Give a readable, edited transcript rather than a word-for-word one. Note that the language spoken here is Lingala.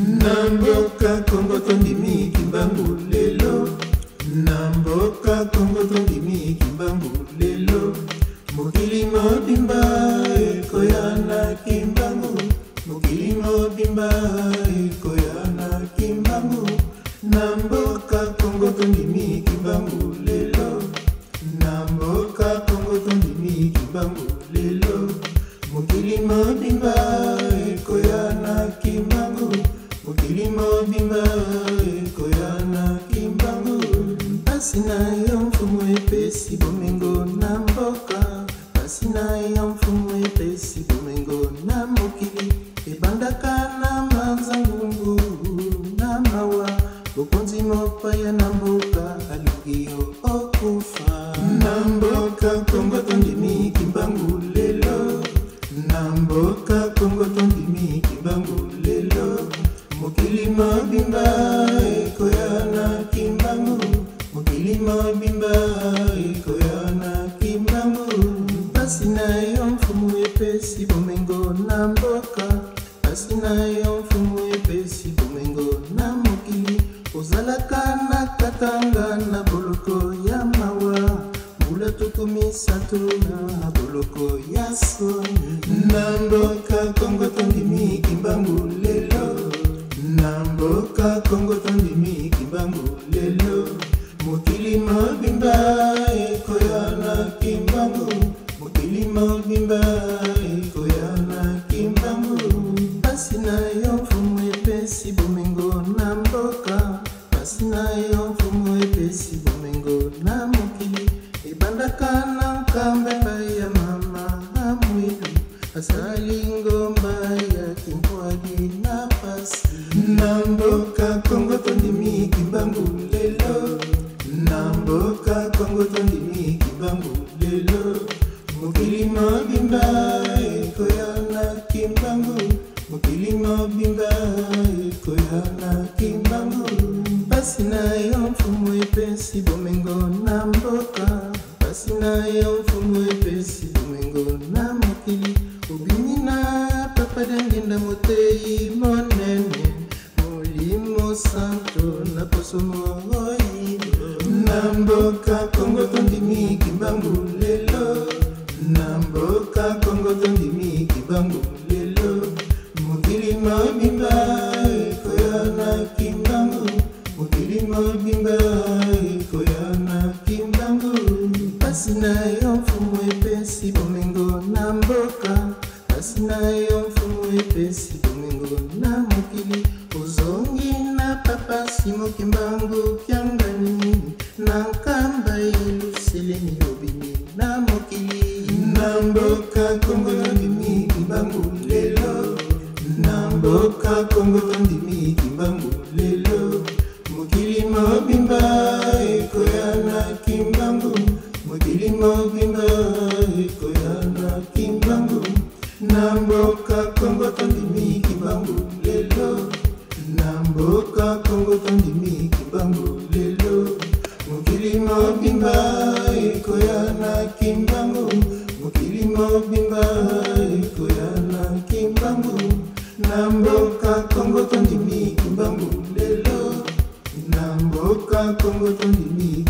Na mboka Kongo tondimi Kimbangu lelo. Na mboka Kongo tondimi Kimbangu lelo. Mokili mobimba ekoya na Kimbangu. Mokili mobimba ekoya na Kimbangu. Na mboka Kongo tondimi Kimbangu lelo. Na mboka Kongo tondimi Kimbangu lelo. Mokili mobimba ekoya na Kimbangu. Mokili mobimba ekoya na Kimbangu. Mpasi na yo mfumu epesi bomengo na mboka. Mpasi na yo mfumu epesi bomengo na mokili. Ebandaka na manza ngungu na mawa. Bokonzi mopaya na mboka alingi yo okufa. Na mboka Kongo tondimi Kimbangu lelo. Na mboka Kongo tondimi Kimbangu lelo. Mokili mobimba ekoya na Kimbangu. Mokili mobimba ekoya na Kimbangu. Mpasi na yo mfumu epesi bomengo na mboka. Mpasi na yo mfumu epesi bomengo na mokili. Ozalaka na Katanga na boloko ya mawa. Mbula 30 na boloko ya soni. Na mboka Kongo tondimi Kimbangu lelo. Na mboka Kongo tondimi Kimbangu lelo. Mokili mobimba ekoya na Kimbangu. Mokili mobimba ekoya na Kimbangu. Mpasi na yo mfumu epesi bomengo na mboka. Mpasi na yo mfumu epesi bomengo na mokili. Ebandaka na Nkamba epai ya mama Amwilu. Asali ngomba ya Kimpwadi na pasi. Na mboka Kongo tondimi Kimbangu lelo. Na mboka Kongo tondimi Kimbangu lelo. Mokili mobimba ekoya na Kimbangu. Mokili mobimba ekoya na Kimbangu. Mpasi na yo mfumu epesi bomengo na mboka. Mpasi na yo mfumu epesi bomengo na mokili. Obimi na Papa Diangienda motei monene. Molimo Santo na poso moyindo. Na mboka Kongo tondimi Kimbangu lelo. Na mboka Kongo tondimi Kimbangu lelo. Mokili mobimba ekoya na Kimbangu. Mokili mobimba ekoya na Kimbangu. Mpasi na yo mfumu epesi bomengo na mboka. Mpasi na yo mfumu epesi bomengo na mokili. Ozongi na Papa Simo Kimbangu Kiangani. Na Nkamba Yelusalemi obimi na mokili. Na mboka Kongo tondimi Kimbangu lelo. Na mboka Kongo tondimi Kimbangu lelo. Mokili mobimba ekoya na Kimbangu. Mokili mobimba ekoya na Kimbangu. Na mboka Kongo tondimi Kimbangu lelo. Na mboka Kongo tondimi Kimbangu lelo. Mokili mobimba ekoya na Kimbangu. Mokili mobimba ekoya na Kimbangu. Na mboka Kongo tondimi Kimbangu lelo. Na mboka Kongo tondimi